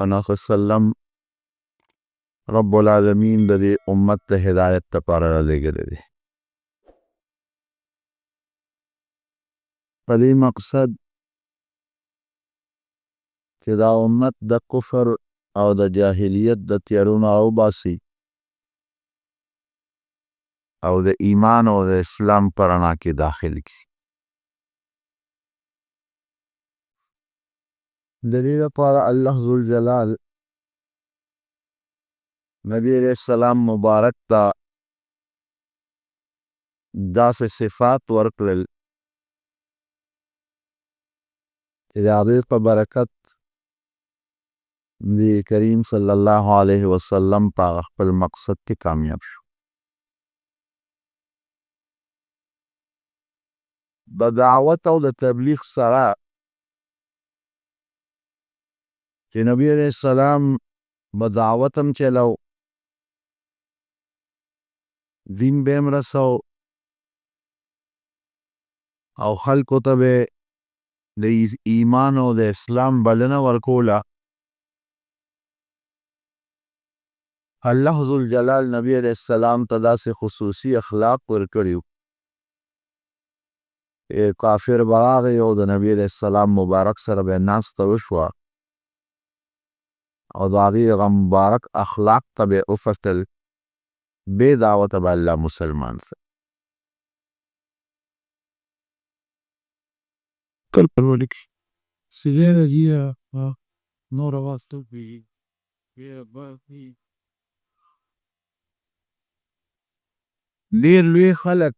وسلم رب العالمین د دې امت د هدایت لپاره رالیږلی دی. په دې مقصد چې دا امت د کفر او د جاهلیت د تیارو نه راوباسي او د ایمان او د اسلام په رڼا کې داخل کړي. د دې لپاره الله ذوالجلال نبی علیہ السلام مبارک ته داسې صفات ورکړل چې د هغې په برکت نبی کریم صلی الله علیه وسلم په خپل مقصد کې کامیاب شو. د دعوت او د تبلیغ سره چې نبی علیہ السلام به دعوت هم چلو، دین به هم رسو او خلکو ته به د ایمان او د اسلام بلنه ورکوله. الله ذوالجلال نبی علیہ السلام ته داسې خصوصي اخلاق ورکړي، کافر به راغی او د نبی علیہ السلام مبارک سره به ناسته وشوه او د هغې هغه مبارک اخلاق ته به وکتل، بې دعوته به الله مسلمان سه. ډېر لوی خلک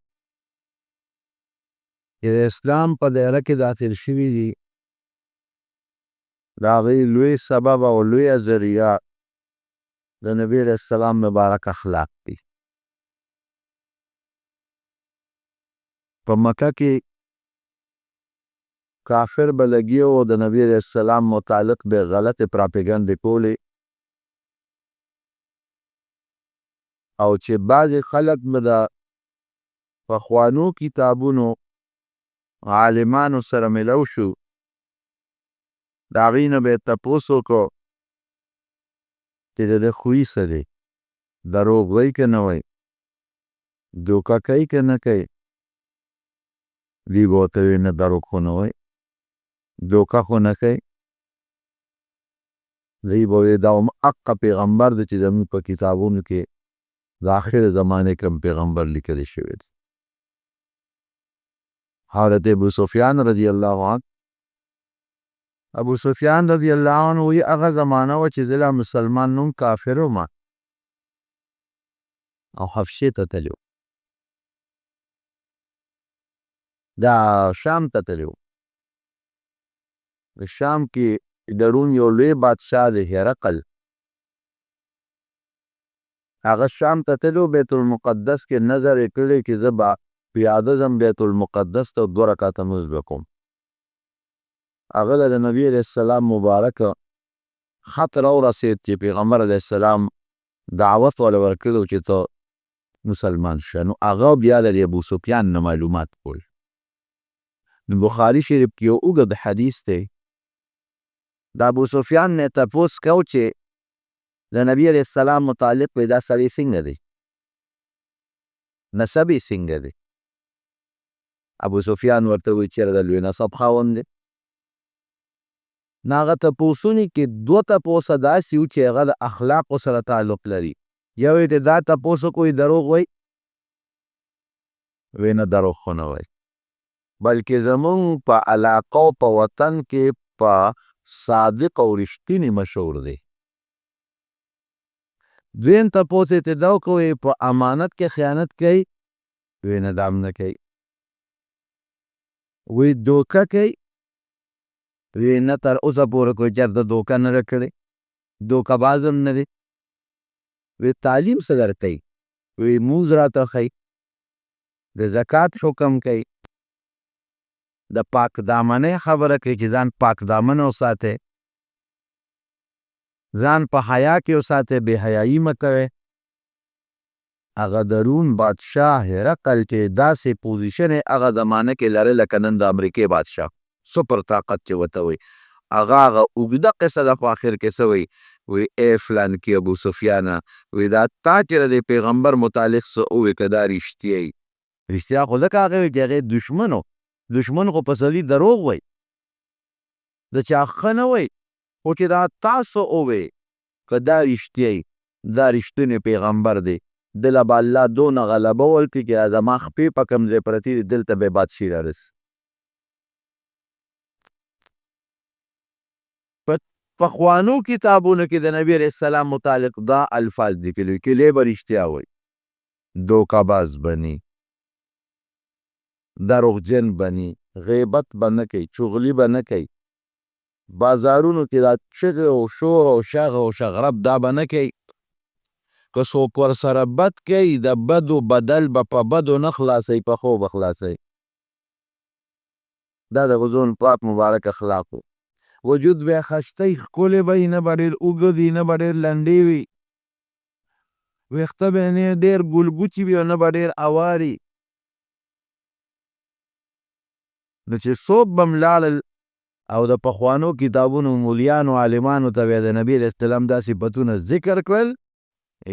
چې د اسلام په دایره کې داخل شوي دي، د هغې لوی سبب او لویه ذریعه د نبی علیہ السلام مبارک اخلاق دي. په مکه کې کافر به لګي او د نبی علیہ السلام متعلق به غلطې پراپیګنډې کولې، او چې بعضې خلک به د پخوانو کتابونو عالمانو سره ملو شو، د هغې نه به یې تپوس وکړو چې د ده خوی څه دی، دروغ وایي که نه وایي، دوکه کوي که نه کوي. دوی به ورته وایي نه، دروغ خو نه وایي، دوکه خو نه کوي. دوی به وایي دا هم حقه پیغمبر دی چې زموږ په کتابونو کې د آخر زمانې کوم پیغمبر لیکل شوی دی. حضرت ابو سفیان رضی الله عنه، ابو سفیان رضی الله عنه وایي هغه زمانه وه چې زه لا مسلمان نوم کافر وم او حبشې ته تللی وم، دا شام ته تللی وم. شام کې د روم یو لوی بادشاه دی هرقل، هغه شام ته تللی و، بیت المقدس کې نظر یې کړی چې زه به پیاده ځم بیت المقدس ته، 2 رکعته لمونځ به کوم. هغه له د نبی علیه السلام مبارک خط راورسېد چې پیغمبر علیه السلام دعوت وله ورکړی چې ته مسلمان شه. نو هغه بیا د ابو سفیان نه معلومات کول. نو بخاري شریف کې یو اوږد حدیث دی، د ابو سفیان نه تپوس کو چې د نبی علیه السلام متعلق وی دا سړی څنګه دی، نسب یې څنګه دی. ابو سفیان ورته وایي چېرې د لوی نسب خاوند دی. نو هغه تپوسونو کې 2 تپوسه داسې وو چې هغه د اخلاقو سره تعلق لري. یو یې دا تپوس وکړو دروغ وایي، وی نه دروغ خو نه وایي، بلکې زمونږ په علاقه او په وطن کې په صادق او رښتیني مشهور دی. دویم تپوس یې ترې دا وکړو په امانت کې خیانت کوي، وی نه دا هم نه کوي. وی دوکه کوي، وی نه تر اوسه پورې کوی چېرته دوکه نه ده کړې، دوکه باز هم نه دی. وی تعلیم څه درکوي، وی لمونځ راته ښیي، د زکات حکم کوي، د پاک دامنۍ خبره کوي چې ځان پاک دامن وساتئ، ځان په حیا کې وساتئ، بې حیایي مه کوئ. هغه د روم بادشاه هرقل چې داسې پوزیشن یې هغه زمانه کې لرله لکه نن د امریکې بادشاه، سپر طاقت چې ورته وایي، هغه هغه اوږده قصه ده، خو اخر کې څه وایي؟ وایي ای فلانکي ابو سفیانه، وایي دا تا چې د دې پیغمبر متعلق څه ووایي که دا رښتیا وي. رښتیا خو ځکه هغه وایي چې هغې دښمن و، دښمن خو په سړي دروغ وایي، د چا ښه نه وایي، خو چې دا تا څه ووایي که دا رښتیا وي، دا رښتونی پیغمبر دی، ده له به الله دونه غلبه ورکړي چې دا زما خپې په کوم ځای پرتې دي دلته به یې بادشاهي رارسي. په پخوانو کتابونو کې د نبی علیه السلام متعلق دا الفاظ لیکلي چې دی به رښتیا وایي، دوکه باز به نی، دروغجن به نی، غیبت به نه کوي، چغلي به نه کوي، بازارونو کې دا چغې او شور او شغ او شغرب دا به نه کوي، که څوک ورسره بد کوي د بدو بدل به په بدو نه خلاصوي، په ښو به خلاصوي. دا د حضور پاک مبارک اخلاق وو. وجود به یې خشته وي، ښکلی به وي، نه به ډېر اوږد وي، نه به ډېر لنډی وي، ویښته به یې نه ډېر ګلګوچي وي او نه به ډېر اواري. نو چې څوک به هم لاړل او د پخوانو کتابونو مولیانو عالمانو ته به یې د نبي علیه السلام دا صفتونه ذکر کړل،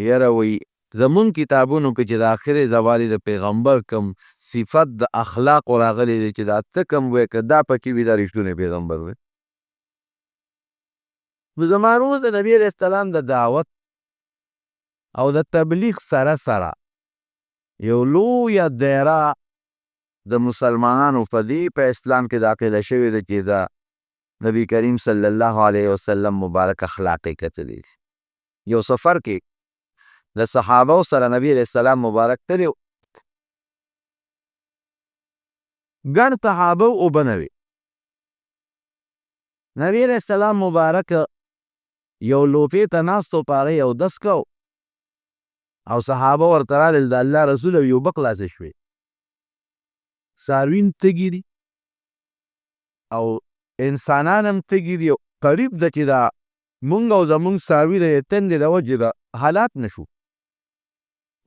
یره وایي زمونږ کتابونو کې چې د آخرې زمانې د پیغمبر کوم صفت د اخلاقو راغلی دی چې دا ته کوم وایې که دا پکې وي دا رښتونی پیغمبر دی. نو زما وروڼو د نبي علیه السلام د دعوت او د تبلیغ سره سره یو لویه دایره د مسلمانانو په دې په اسلام کې داخله شوې ده چې د نبی کریم صلی الله علیه وسلم مبارک اخلاق یې کتلي دي. یو سفر کې له صحابه سره نبی علیه السلام مبارک تللی، ګڼ صحابه اوبه نه وې. نبی علیه السلام مبارک یو لوپې ته ناست و، په هغې یې اودس کاوه او صحابه ورته راغلل، د الله رسول او اوبه خلاصې شوې، څاروي هم تږي دي او انسانان هم تږي دي، قریب ده چې دا مونږ او زمونږ څاروي د تندې د وجې د هلاک نه شو.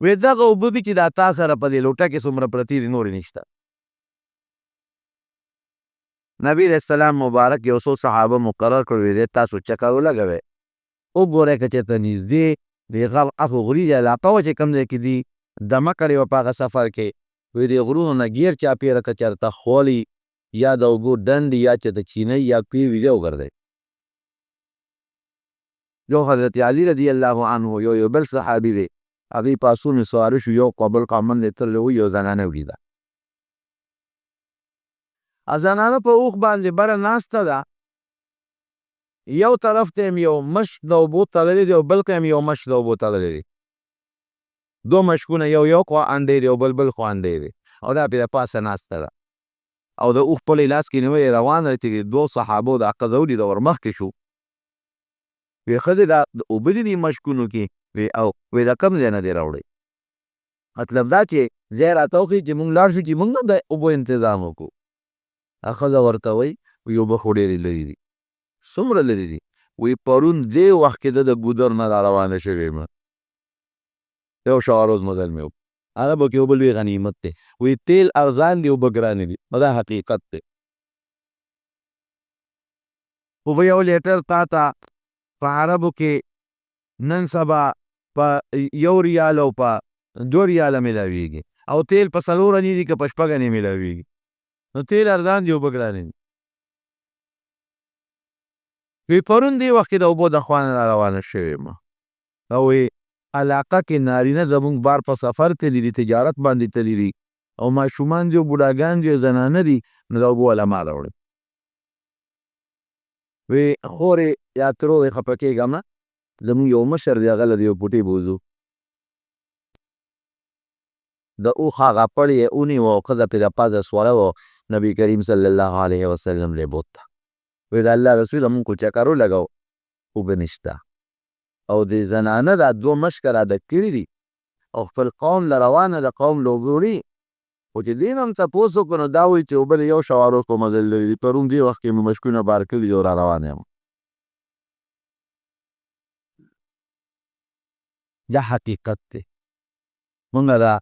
وې دغه اوبه دي چې دا تا سره په دې لوټه کې څومره پرتې دي، نورې نشته. نبی علیه السلام مبارک یو څو صحابه مقرر کړل، وې تاسو چکر ولګوئ، وګورئ که چېرته نږدې دې غر اخو غریزه علاقه وه چې کوم ځای کې دي دمه کړې وه په هغه سفر کې، وې دې غرونو نه ګیر چاپېره که چېرته خولي یا د اوبو ډنډ یا چېرته چینۍ یا کوې وي، دی وګرځئ. یو حضرت علی رضی الله عنه یو یو بل صحابي دی، هغوی په اسونو سواره شو، یو خوا بل خوا منډې تللې وو، یو زنانه ولیده. زنانه په اوښ باندې بره ناسته ده، یو طرف ته هم یو مشک د اوبو تړلی دی او بل ته هم یو مشک د اوبو تړلی دی، دوه مشکونه یو یو خوا انډی دی او بل بل خوا انډی دی، او دا پرې د پاسه ناسته ده او د اوښ پړی لاس کې نیولی روانه ده. چې دوو صحابو دا ښځه ولیده، ورمخکې شو، وی ښځې دا اوبه دي دې مشکونو کې؟ وی او. وی د کوم ځای نه دې راوړی؟ مطلب دا چې ځای راته وښیي چې مونږ لاړ شو چې مونږ هم د اوبو انتظام وکړو. ښځه ورته وایي، وی اوبه خو ډېرې لرې دي. څومره لرې دي؟ وی پرون دې وخت کې د ګودر نه را روانه شوې یم، یو شواروز مزل مې وکړ. عربو کې اوبه لوی غنیمت دی، وی تیل ارزان دي اوبه ګرانې دي، دا حقیقت دی. اوبه یو لیټر تا ته په عربو کې نن سبا په یو ریال او په دوه ریاله ملاویږي، او تیل په څلور انې دي که په شپږ انې ملاویږي، نو تیل ارزان دي اوبه ګرانې دي. وی پرون دې وخت کې د اوبو د خوا نه را روانه شوې یم، او وی علاقه کې نارینه زمونږ بار په سفر تللي دي، تجارت باندې تللي دي، او ماشومان دي او بوډاګان دي او زنانه دي، نو د اوبو والا ما راوړی. وی خورې یا ترورې خفه کېږه مه، زمونږ یو مشر دی هغه له دې یو کوټې بوځو. د اوښ هغه پړ یې ونیوه او ښځه پرې د پاسه سوره وه، نبي کریم صلی الله علیه وسلم له بوته. وی د الله رسوله مونږ خو چکر ولګاو اوبه نشته، او دې زنانه دا دوه مشکه را ډک کړي دي او خپل قوم له روانه ده، قوم له اوبه وړي، خو چې دې نه هم تپوس وکړو نو دا وایي چې اوبه له یو شواروز په مزل لرې دي، پرون دې وخت کې مې مشکونه بار کړي دي او را روان یم. دا حقیقت دی. مونږ دا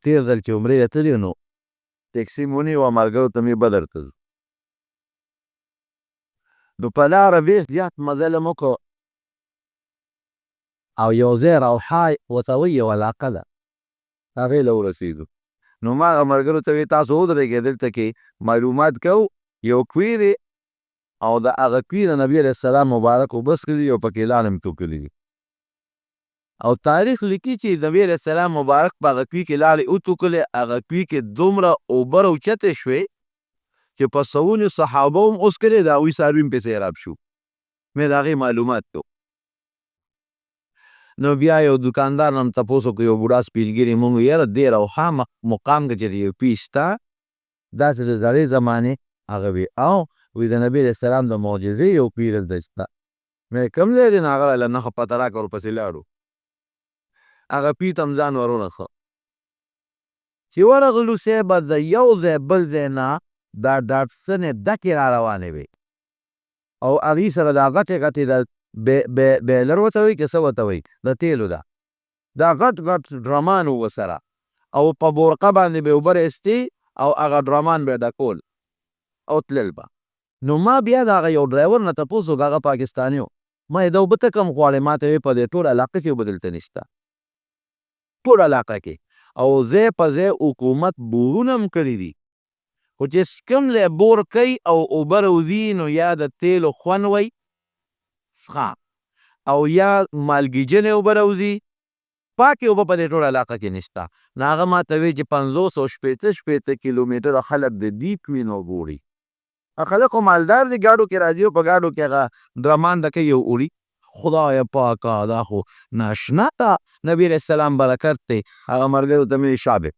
تېر ځل چې عمرې ته تللي نو ټیکسي مو ونیوه، ملګرو ته مې بدر ته ځو. نو په لاره ډېر زیات مزل هم وکړو او یو ځای روحا ورته وایي، یو علاقه ده، هغې له ورسېدو. نو ما هغه ملګرو ته وی تاسو ودرېږئ، دلته کې معلومات کوو. یو کوی دی او د هغه کوی د نبي علیه السلام مبارک اوبه څښلي او پکې لاړې هم تو کړي دي. او تاریخ لیکي چې نبي علیه السلام مبارک په هغه کوی کې لاړې وتوکلې، هغه کوی کې دومره اوبه راوچتې شوې چې په سوونو صحابه هم وڅکلې، د هغوی څاروي هم پرې سیراب شو. مې د هغې معلومات کوو. نو بیا یو دکاندار نه هم تپوس وکړو، یو بوډا سپین ږیری، مونږ یاره دې روحا مقام کې چې یو کوی شته داسې د زړې زمانې، هغه وی او وی د نبي علیه السلام د معجزې یو کوی دلته شته. مې کوم ځای دی؟ نو هغه راله نښه پته راکړه، ورپسې لاړو، هغه کوی ته هم ځان ور ورسوه. چې ورغلو صاحبه د یو ځای بل ځای نه دا ډاټسنې ډکې را روانې وې او هغې سره دا غټې غټې د بیلر ورته وایي که څه ورته وایي د تېلو ده، دا غټ غټ ډرمان وو ورسره او په بورقه باندې به یې اوبه راایستې او هغه ډرمان به یې ډکول او تلل به. نو ما بیا د هغه یو ډرایور نه تپوس وکړ، هغه پاکستانی و، ما یې دا اوبه ته کوم غواړې؟ ما ته ویې په دې ټوله علاقه کې اوبه دلته نشته، ټوله علاقه کې، او ځای په ځای حکومت بورونه هم کړي دي، خو چې کوم ځای بور کوي او اوبه راوځي نو یا د تېلو خوند وایي څښه او یا مالګیجنې اوبه راوځي، پاکې اوبه په دې ټوله علاقه کې نشته. نو هغه ما ته ویې چې 50 او 60 60 کیلومتره خلک د دې کوي نه اوبه وړي. خلک خو مالدار دي، ګاډو کې راځي او په ګاډو کې هغه ډرمان ډکوي او وړي. خدای پاکه دا خو ناشنا ده، نبي علیه السلام برکت دی. هغه ملګرو ته مې شابه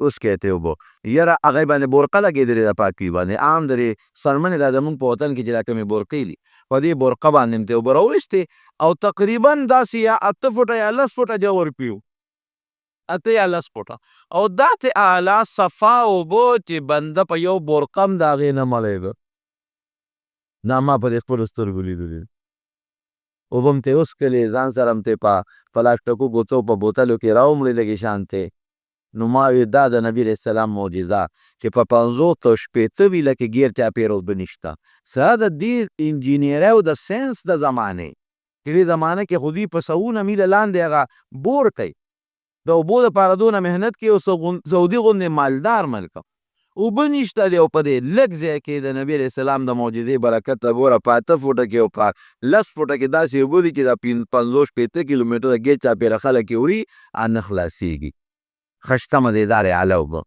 اوس کې ته اوبه، یاره هغې باندې بورقه لګېدلې ده، پاکوي باندې عام د دې څرمنې دا زموږ په وطن کې چې دا کومې بورقې دي، په دې بورقه باندې هم ته اوبه راوایستې او تقریبا داسې یا 8 فوټه یا 10 فوټه ژور کوي، 8 یا 10 فوټه، او داسې اعلی صفا اوبه چې بنده په یو بورقه هم د هغې نه مړېده. دا ما په دې خپلو سترګو لیدلي. اوبه هم ترې وڅکلې، ځان سره هم ترې په پلاستیکو ګوتو په بوتلو کې راومړې لږې شانتې. نو ما وی دا د نبي علیه السلام معجزه چې په 50 او 60 میله کې ګیر چاپېره اوبه نشته. سره د دې انجینیرۍ او د ساینس د زمانې چې دې زمانه کې خو دوی په سوونه میله لاندې هغه بور کوي، د اوبو دپاره دونه محنت کوي، او سعودي غوندې مالدار ملک اوبه نشته دی، او په دې لږ ځای کې د نبي علیه السلام د معجزې برکت ته ګوره په 8 فوټه کې او په 10 فوټه کې داسې اوبه دي چې دا 50 60 کیلومتره ګیر چاپېره خلک یې وړي نه خلاصېږي. خشته مزېدار اعلی اوبه،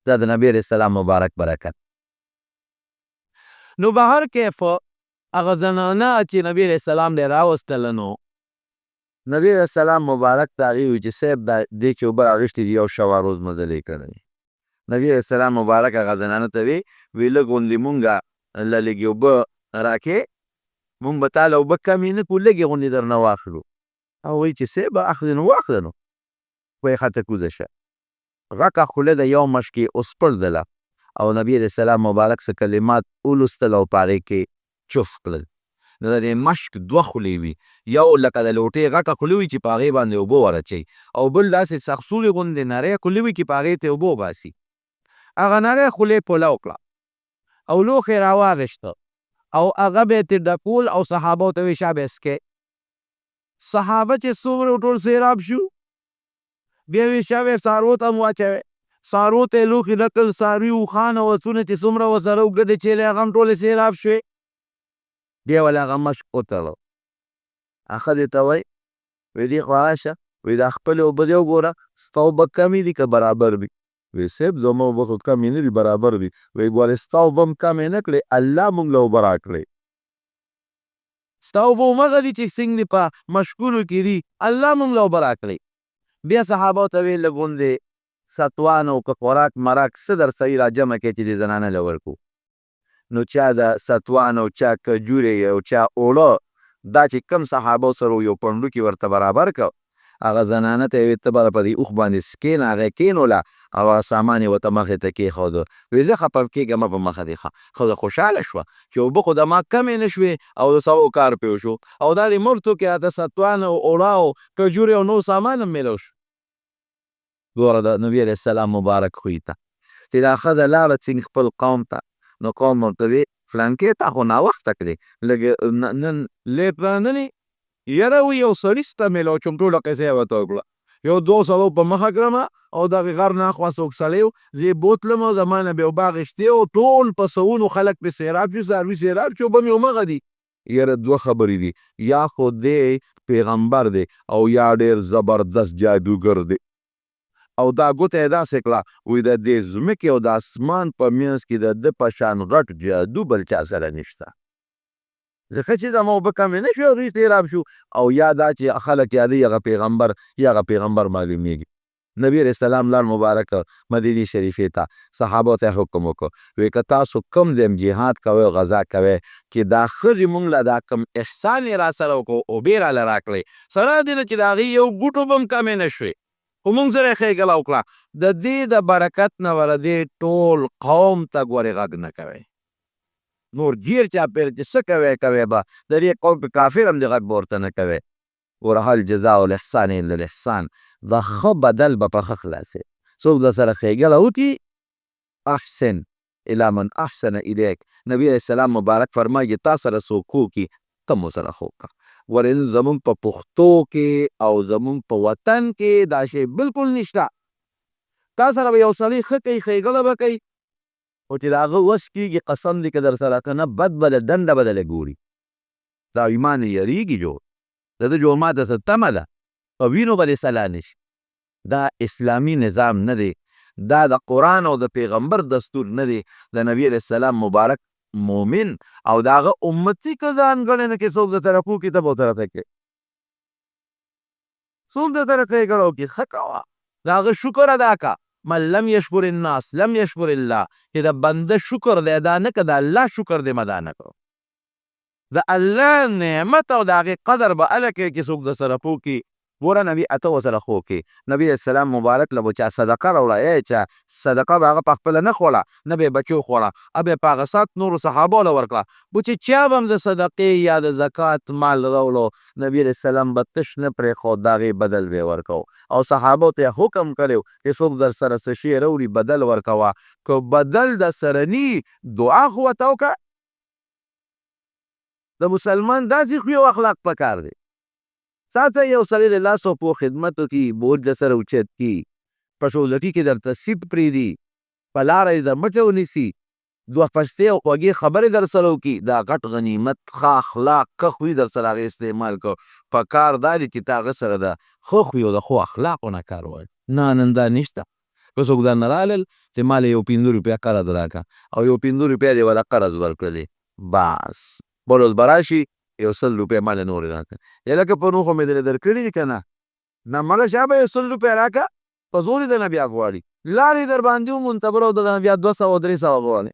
دا د نبي علیه السلام مبارک برکت. نو بهر کیف هغه زنانه چې نبي علیه السلام دی راوستله، نو نبي علیه السلام مبارک ته هغې وویل چې صاحب دا دې چې اوبه راغېستې دي یو شوه روز مزلې کړی. نبي علیه السلام مبارک هغه زنانه ته وی وی لږ غوندې مونږه له لږې اوبه راکې، مونږ به تا له اوبه کمې نه کړو، لږې غوندې درنه واخلو. هغه وایي چې صاحب اخلې نو واخله، نو وایي ښه ته کوزه شه. غټه خوله د یو مشک یې وسپړدله او نبي علیه السلام مبارک څه کلمات ولوستل او په هغې کې چف کړل. نو د دې مشک دوه خولې وي، یو لکه د لوټې غټه خوله وي چې په هغې باندې اوبه ور اچوي، او بل داسې سخسوري غوندې نری خوله وي چې په هغې ته اوبه وباسي. هغه نری خولې پلو کړه او لوښی راواغېسته او هغه به یې ترې ډکول او صحابو ته ویې شابه څکئ. صحابه چې څومره ټول سیراب شو، بیا ویې شابه څاروو ته هم واچوئ. څاروو ته یې لوښي ډک کړل، څاروي اوښان او اسونه چې څومره ورسره وو ګډې چیلې هغه هم ټولې سیراب شوې. بیا ول هغه مشک وتړو، ښځې ته وایي وی دې خوا راشه، وی دا خپلې اوبه دې وګوره، ستا اوبه کمې دي که برابر دي؟ وی صاحب زما اوبه خو کمې نه دي، برابر دي. وی ګورې ستا اوبه هم کمې نه کړې، الله مونږ له اوبه راکړې. ستا اوبه همغه دي چې څنګه دي په مشکونو کې دي، الله مونږ له اوبه راکړې. بیا صحابو ته ویې لږ غوندې ستوان او که خوراک مراک څه در صحیح را جمع کړئ چې دې زنانه له ورکړو. نو چا د ستوان او چا کجورې او چا اوړه، دا چې کم صحابو سره یو پنډوکي ورته برابر کړ. هغه زنانه ته یې ویل ته به په دې اوښ باندې کښېنه، هغه یې کښېنوله او هغه سامان یې ورته مخې ته کېښود. ویې ځه خفه کېږه مه، په مخه دې ښه. ښځه خوشحاله شوه چې اوبه خو د ما کمې نه شوې او د سړو کار پرې وشو، او دا دې مفتو کې راته ستوان او اوړه او کجورې او نور سامان هم میلاو شو. ګوره د نبي علیه السلام مبارک خوی ته چې دا ښځه لاړه څنګه خپل قوم ته، نو قوم ورته وی فلانکې تا خو ناوخته کړې، لږ نن لیټ راننې. یاره وی یو سړي سته میلاو شوم، ټوله قصه یې ورته وکړه. یو دوو سړو په مخه کړم او دغه غر نه اخوا څوک سړی و، زه یې بوتلم او زما نه بیا اوبه اخیستې او ټول په سوونو خلک پرې سیراب شو، څاروي سیراب شو، اوبه مې همغه دي. یاره دوه خبرې دي، یا خو دی پیغمبر دی او یا ډېر زبردست جادوګر دی. او دا ګوته یې داسې کړه، وایي د دې ځمکې او د اسمان په منځ کې د ده په شان غټ جادو بل چا سره نشته، ځکه چې زما اوبه کمې نه شوې او دوی سیراب شو. او یا دا چې خلک یادوي هغه پیغمبر یا هغه پیغمبر معلومیږي. نبی علیه السلام لاړ مبارک مدینې شریفې ته، صحابو ته حکم وکړ، وی که تاسو کوم ځای جهاد کوئ او غزا کوئ چې دا ښځې مونږ له دا کوم احسان یې راسره وکړو، اوبه یې راله راکړې، سره د دې نه چې د هغې یو ګوټ اوبه هم کمې نه شوې، خو مونږ سره یې ښېګړه وکړه، د دې د برکت نه به د دې ټول قوم ته ګورې غږ نه کوئ. نور جیر چاپېره چې څه کوې کوې به، د دې قوم که کافر هم دی غږ به ورته نه کوې. ګوره هل جزاء الاحسان الا الاحسان، د ښه بدل به په ښه خلاصې. څوک در سره ښېګړه وکړي، احسن الی من احسن الیک، نبی علیه السلام مبارک فرمایي چې تا سره څوک ښه وکړي ته هم ورسره ښه وکړه. ګورې نن زمونږ په پښتو کې او زمونږ په وطن کې دا شی بالکل نشته. تا سره به یو سړی ښه کوي، ښېګړه به کوي، خو چې د هغه وس کېږي قسم دې که در سره که نه بد به له دنده به دله ګوري. دا ایمان یې یریږي جوړ د ده جوړ ماته څه تمه ده، په وینو به دې سلا نه شي. دا اسلامي نظام نه دی، دا د قرآن او د پیغمبر دستور نه دی. د نبی علیه السلام مبارک مؤمن او د هغه امتي که ځان ګڼې نو چې څوک در سره ښه وکړي ته به ورسره ښه کوې، څوک در سره ښېګڼه وکړي ښه کوه، د هغه شکر ادا کړه. من لم یشکر الناس لم یشکر الله، چې د بنده شکر دی ادا نه کړ، د الله شکر دې ادا نه کړ. د الله نعمت او د هغې قدر به هله کوې چې څوک در سره ښه وکړي. ګوره نبی اته ورسره ښه وکړي. نبی علیه السلام مبارک له به چا صدقه راوړه، ای چا صدقه به هغه په خپله نه خوړه، نه به یې بچو خوړه، به یې په هغه ساعت نورو صحابو له ورکړه. خو چې چا به هم د صدقې یا د زکات مال راوړو، نبی علیه السلام به تش نه پرېښود، د هغې بدل به یې ورکاوه. او صحابو ته یې حکم کړی و چې څوک درسره څه شی راوړي بدل ورکوه، که بدل درسره نه وي دعا خو ورته وکړه. د مسلمان داسې خوی او اخلاق پکار دی. تا ته یو سړی د لاس او پښو خدمت وکړي، بوج درسره اوچت کړي، په شولکي کې درته سیټ پرېږدي، په لاره دې د مټې ونیسي، دوه پستې او خوږې خبرې درسره وکړي، دا غټ غنیمت، ښه اخلاق، ښه خوی درسره هغه استعمال کړ. په کار دا دی چې ته هغه سره د ښه خوی او د ښو اخلاقو نه کار واخلې. نه نن دا نشته. که څوک درنه رالل چې ماله یو پنځه روپۍ قرض راکړه او یو پنځه روپۍ دې وله قرض ورکړلې، بس بل ورځ به راشي یو سل روپۍ ماله نورې راکړه. یاره پرون خو مې درله درکړي دي که نه؟ نه مړه شابه یو سل روپۍ راکړه، په زور یې درنه بیا غواړي. لار یې درباندې ومونده، بله ورځ درنه بیا 200 300 غواړي.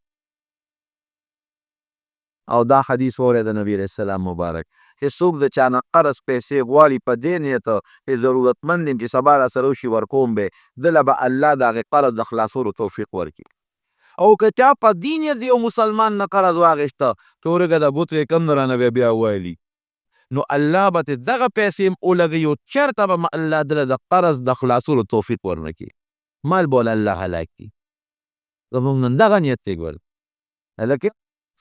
او دا حدیث واورئ د نبی علیه السلام مبارک چې څوک د چا نه قرض پیسې غواړي په دې نیت چې ضرورتمند یم چې سبا راسره وشي ورکوم به، ده له به الله د هغې قرض د خلاصولو توفیق ورکړي. او که چا په دې نیت د یو مسلمان نه قرض واخیسته چې ورګه د بوتلې کم نه رانه بیا بیا والي، نو الله به ترې دغه پیسې هم ولګوي او چېرته به الله دله د قرض د خلاصولو توفیق ورنه کړي، مال به له الله هلاک کړي. زموږ نن دغه نیت دی. ګوره هلکه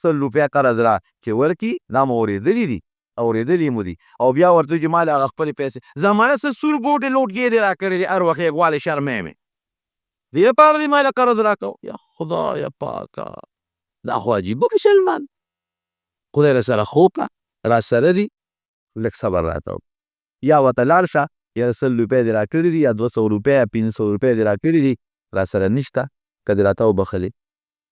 سل روپۍ قرض را چې ورکړي، دا مو اورېدلي دي، اورېدلي مو دي. او بیا ورته چې ما له هغه خپلې پیسې زمانه څه سور ګوټې لوټګې دې راکړې دي، هر وخت یې غواړې شرمې مې دې لپاره دې ما له قرض راکړو. یا خدایه پاکه، دا خو عجیبه مسلمان، خدای را سره ښه وکړه، را سره دي، لږ صبر راته وکړه. یا ورته لاړ شه، یا سل روپۍ دې راکړي دي، یا 200 روپۍ یا 500 روپۍ دې راکړي دي، را سره نشته، که دې راته وبخښلې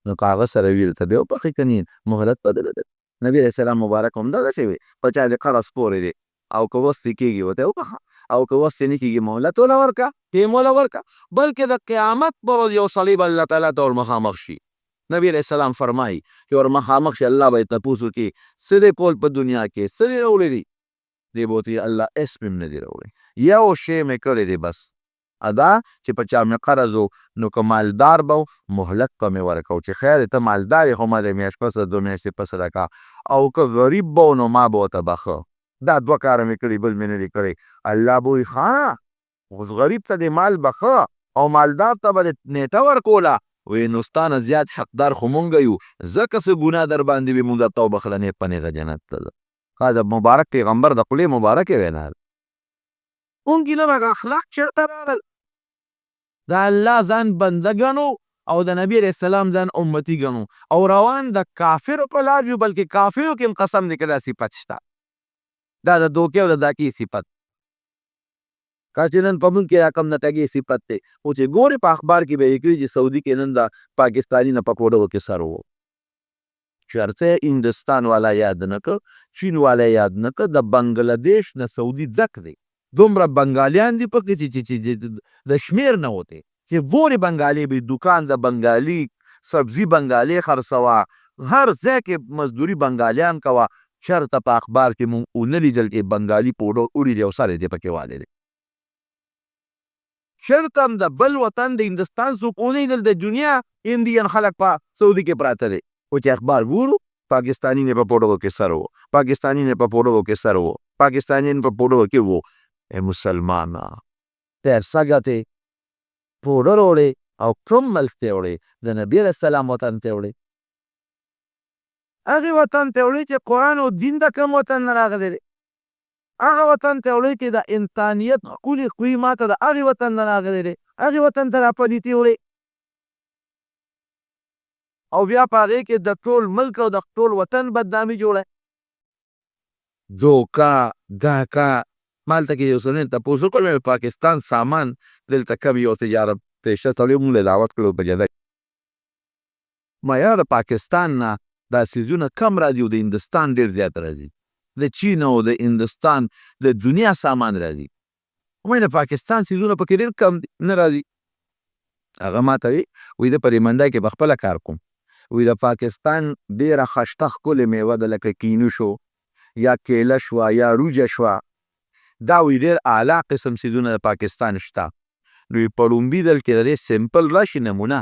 نو که هغه سره وي ته بیا وبخښې، که نه مهلت به درته. نبی علیه السلام مبارک هم دغسې وي، په چا دې قرض پورې دی او که وس دې کېږي ورته یې وبخښه، او که وس دې نه کېږي مهلت وله ورکړه، ټیم وله ورکړه. بلکې د قیامت پر ورځ یو سړی به الله تعالی ته ورمخامخ شي. نبی علیه السلام فرمایي چې ورمخامخ شي، الله به یې تپوس وکړي څه دې کول په دنیا کې، څه دې راوړي دي؟ دی به ورته وایي الله هېڅ مې هم نه دي راوړي، یو شی مې کړی دی بس، ادا چې په چا مې قرض و نو که مالدار به و مهلت به مې ورکاو چې خیر دی ته مالدار یې خو ما له میاشت پس دوه میاشتې پس راکړه، او که غریب به و نو ما به ورته بخښه. دا دوه کاره مې کړي بل مې نه دي کړي. الله به وایي ښه اوس غریب ته دې مال بخښه او مالدار ته به دې نېټه ورکوله، وی نو ستا نه زیات حقدار خو مونږ یو، ځکه څه ګناه در باندې وي مونږ درته وبخښله، نیغ په نیغه جنت ته ځه. دا د مبارک پیغمبر د خولې مبارکې وینا ده. مونږ کې نه هغه اخلاق چېرته راغلل؟ د الله ځان بنده ګڼو او د نبی علیه السلام ځان امتي ګڼو او روان د کافرو په لار یو، بلکې کافرو کې هم قسم دی که دا صفت شته، دا د دوکې او د داکې صفت. که چې نن په مونږ کې دا کوم د ټګې صفت دی، خو چې ګورې په اخبار کې به یې لیکلي چې سعودي کې نن د پاکستاني نه په پوډرو کې سر وو. چرته هندوستان والا یاد نه که، چین والا یاد نه که، د بنګله دیش نه سعودي ډک دی. دومره بنګالیان دي پکې چې د شمېر نه وتی، چې ګورې بنګالي به دوکان د بنګالي سبزي بنګالي خرڅوه، هر ځای کې مزدوري بنګالیان کوه. چرته په اخبار کې مونږ ونه لیدل چې بنګالي پوډر وړي دی او سر یې پکې والی دی. چرته هم د بل وطن د هندوستان څوک ونه لیدل، د دنیا هندیان خلک په سعودي کې پراته دي، خو چې اخبار ګورو پاکستاني نه په پوډرو کې سر وو، پاکستاني نه په پوډرو کې سر وو، پاکستاني په پوډرو کې وو. اے مسلمانه، پیسه ګټې، پوډر وړې او کوم ملک ته وړې؟ د نبي علیه السلام وطن ته وړې، هغې وطن ته وړې چې قرآن او دین د کوم وطن نه راغلی دی، هغه وطن ته وړې چې د انسانیت ښکلي خوی ماته د هغې وطن نه راغلی دی، هغې وطن ته راپلیتي وړې او بیا په هغې کې د ټول ملک او د ټول وطن بدنامي جوړه. دوکه داکه. مالته کې یو څه تپوس وکړ، پاکستان سامان دلته کوم یو تجارت ته شته؟ سړی مونږ له دعوت کړو په جده. ما یاره د پاکستان نه دا څیزونه کم راځي او د هندوستان ډېر زیات راځي، د چین او د هندوستان د دنیا سامان راځي، وایي د پاکستان څیزونه پکې ډېر کم دي، نه راځي. هغه ما ته وایي، وایي زه په دې منډه کې په خپله کار کوم، وایي د پاکستان ډېره خشته ښکلې میوه ده، لکه کینو شو یا کیله شوه یا روجه شوه، دا وایي ډېر اعلی قسم څیزونه د پاکستان شته. نو په ړومبي ځل کې د دې سمپل راشي نمونه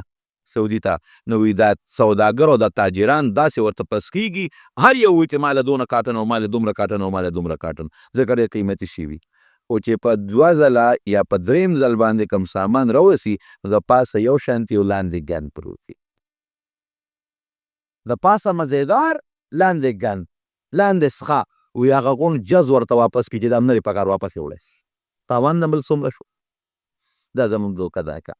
سعودي ته، نو وایي دا سوداګر او دا تاجران داسې ورته پس کېږي، هر یو وایي چې ما له دونه کاټن او ما له دومره کاټن او ما له دومره کاټن، ځکه ډېر قیمتي شی وي. خو چې په دوه ځله یا په دریم ځل باندې کوم سامان راورسي، نو د پاسه یو شانتي او لاندې ګند پروت وي، د پاسه مزیدار، لاندې ګند، لاندې څښه. وي هغه غون جز ورته واپس کړي چې دا هم نه دی پکار، واپس یې وړی. تاوان د بل څومره شو؟ دا زموږ دوکه ده. که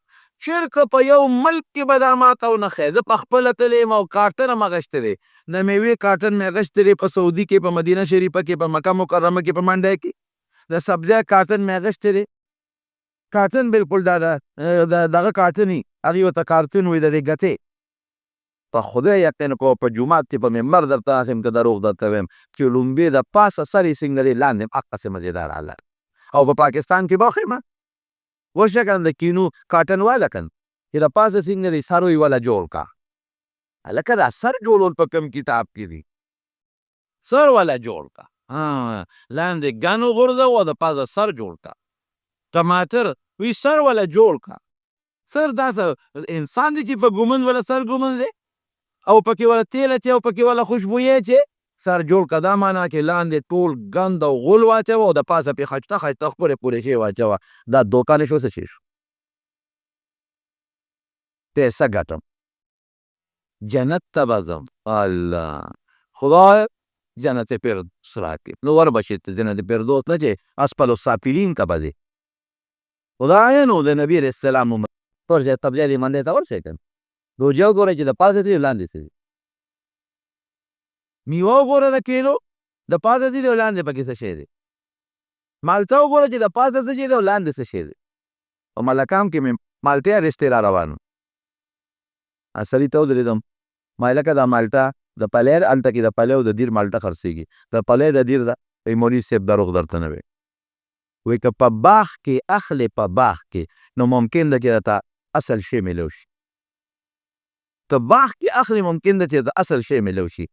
چېرته په یو ملک کې به دا ماته ونه ښیې. زه په خپله تللی یم او کارټن هم اخیستی دی، د میوې کارټن مې اخیستی دی په سعودي کې، په مدینه شریفه کې، په مکه مکرمه کې، په منډۍ کې د سبزۍ کارټن مې اخیستی دی. کارټن بالکل دا دغه کارټن وي، هغې ورته کارټن وایي د دې ګتې. په خدای یقین کوه، په جومات کې په منبر درته اخیم که دروغ درته وایم چې ړومبی د پاسه سر یې څنګه دی، لاندې هم هقسې مزېدار حالت. او په پاکستان کې به وښیم، ورشه کنه د کینو کاټن واله کنه چې د پاسه څنګه دی، سر یې وله جوړ کا. هلکه دا سر جوړول په کوم کتاب کې دي؟ سر وله جوړ کا، لاندې ګن وغورځوه او د پاسه سر جوړ کا. ټماټر وی سر وله جوړ کا. سر دا انسان دی چې په ګومن وله سر ګومن دی او پکې وله تیل اچوي او پکې وله خوشبویي اچوي، سر جوړ کا. دا معنا کې لاندې ټول ګند او غول واچوه او د پاسه پې خشته خشته ښکلې ښکلې شی واچوه. دا دوکه نه شو څه شی شو؟ پیسه ګټم، جنت ته به ځم، الله خدای جنت فردوس راکړي. نو ور به شې ته جنت فردوس نه، چې اسفل السافلین ته به ځې. خدای نو د نبي علیه السلام ورشه سبزۍ دې منډۍ ته ورشئ که نه، روجه وګورئ چې د پاسه څه دي لاندې څه دي، میوه وګوره د کیلو د پاسه څه دي او لاندې پکې څه شی دی، مالټه وګوره چې د پاسه څه شی دی او لاندې څه شی دی. په ملکام کې مې مالټې اخیستې را روان وم، سړي ته ودرېدم، ما لکه دا مالټه د پلی هلته کې د پلی او د دیر مالټه خرڅېږي، د پلی د دیر ده. وایي مولوي صاحب دروغ درته نه وایي، وایي که په باغ کې اخلې په باغ کې نو ممکن ده چې درته اصل شی میلو شي، که باغ کې اخلې ممکن ده چې درته اصل شی میلو شي،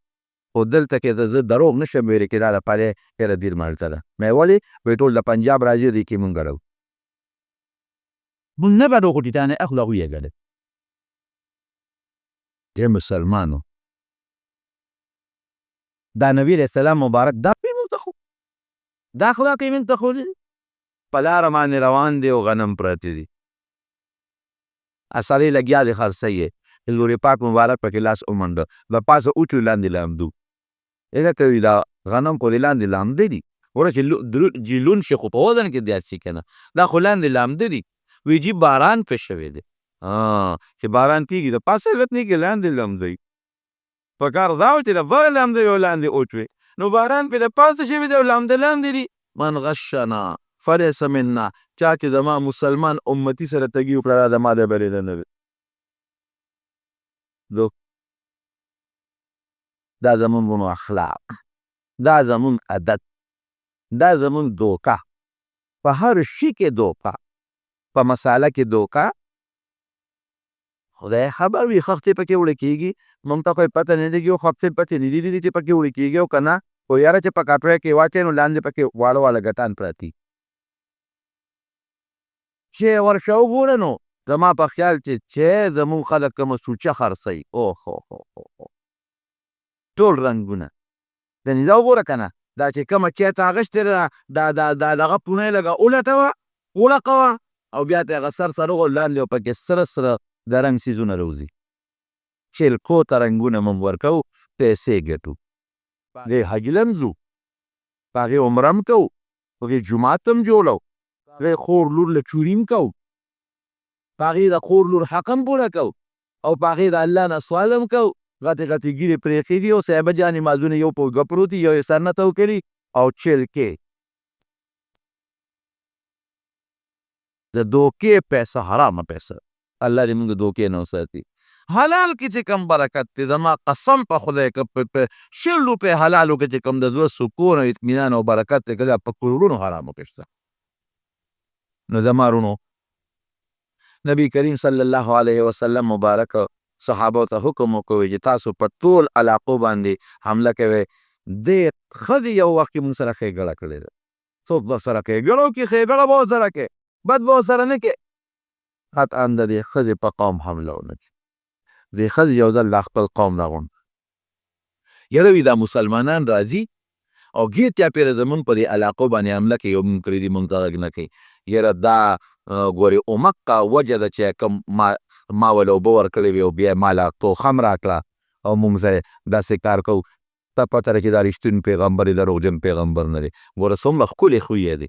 خو دلته کې زه دروغ نشم ویلی چې دا د پلی یا د دیر مالټه ده. مې ولې؟ وایي ټول د پنجاب راځي، دې کې مونږ ګډو، مونږ نه ګډو، خو ټیټانې اخلو هغوی یې ګډوي. ای مسلمانو، دا نبی علیه السلام مبارک دا پې مونږ ته خو دا اخلاق یې مونږ ته ښودلي. په لاره باندې روان دی او غنم پراته دي، سړی لګیا دی خرڅوي یې. حضور پاک مبارک پکې لاس ومنډه، د پاسه اوچو لاندې لامدو. ځکه وي دا غنم خو دې لاندې لامده دي، ګوره چې جي لوند شي خو په وزن کې زیات شي که نه، دا خو لاندې لامده دي. وی جي باران پې شوی دی، چې باران کېږي د پاسه نه کې لاندې لمدوي. پکار دا و چې د بره لامده وي او لاندې اوچ وي، نو باران پې د پاسه شوی دی او لامده لاندې دي. من غشنا فلیس منا، چا چې زما مسلمان امتي سره تګي وکړه، دا زما د بلې نه دی. دا زمونږ وروڼو اخلاق، دا زمونږ عادت، دا زمونږ دوکه، په هر شي کې دوکه، په مساله کې دوکه. خدای خبر وي خښتې پکې وړې کېږي، مونږ ته خو یې پته نه لګي، او خښتې پکې نه دي لیدلي چې پکې وړې کېږي او که نه، خو یاره چې په کټوۍ کې واچوې نو لاندې پکې واړه واړه ګټان پراته دي. چې ورشه وګوره نو زما په خیال چې زمونږ خلک کومه سوچه خرڅوي، اوه هو هو هو ټول رنګونه یعنې دا وګوره که نه، دا چې کومه چای ته اخیستې ده، دا دا دا دغه پوڼی لږه ولټوه، ولقوه، او بیا ته هغه سر سره وغوړوه، لاندې به پکې سره سره د رنګ څیزونه راوځي. چیلکو ته رنګونه موږ ورکوو، پیسې ګټو، په هغې حج له هم ځو، په هغې عمره هم کوو، په هغې جومات هم جوړوو، په هغې خور لور له چوري هم کوو، په هغې د خور لور حق هم پوره کوو، او په هغې د الله نه سوال هم کوو. غټې غټې ږیرې پرېښې دي او صاحبه جانې مازونه یو په اوږه پروت دي، یو یې سر نه تاو کړي او چیلکې. د دوکې پیسه حرامه پیسه، الله دې موږ د دوکې نه وساتي. حلال کې چې کوم برکت دی، زما قسم په خدای که په 20 روپۍ حلالو کې چې کوم د زړه سکون او اطمینان او برکت دی، که دا په کروړونو حرامو کې شته. نو زما وروڼو، نبی کریم صلی الله علیه وسلم مبارک صحابو ته حکم وکړ چې تاسو په ټول علاقو باندې حمله کوئ. دې ښځې یو وخت کې موږ سره ښېګړه کړې ده، څوک به سره ښېګړه وکړي، ښېګړه به ورسره کوې، بد به ورسره نه کوې. قطعا د دې ښځې په قوم حمله ونه کړي. دې ښځې یو ځل دا خپل قوم راغونډ کړ، یاره وي دا مسلمانان راځي او ګیر چاپېره زمونږ په دې علاقو باندې حمله کوي او مونږ پرېږدي، مونږ ته غږ نه کوي. یاره دا ګورې اومقه وجه ده چې کوم ما وله اوبه ورکړې وې او بیا یې ما له توښه هم راکړه او مونږ سره داسې کار کوو. ته پته ده چې دا رښتون پیغمبر دی، دروغجن پیغمبر نه دی. ګوره څومره ښکلی خوی یې دی،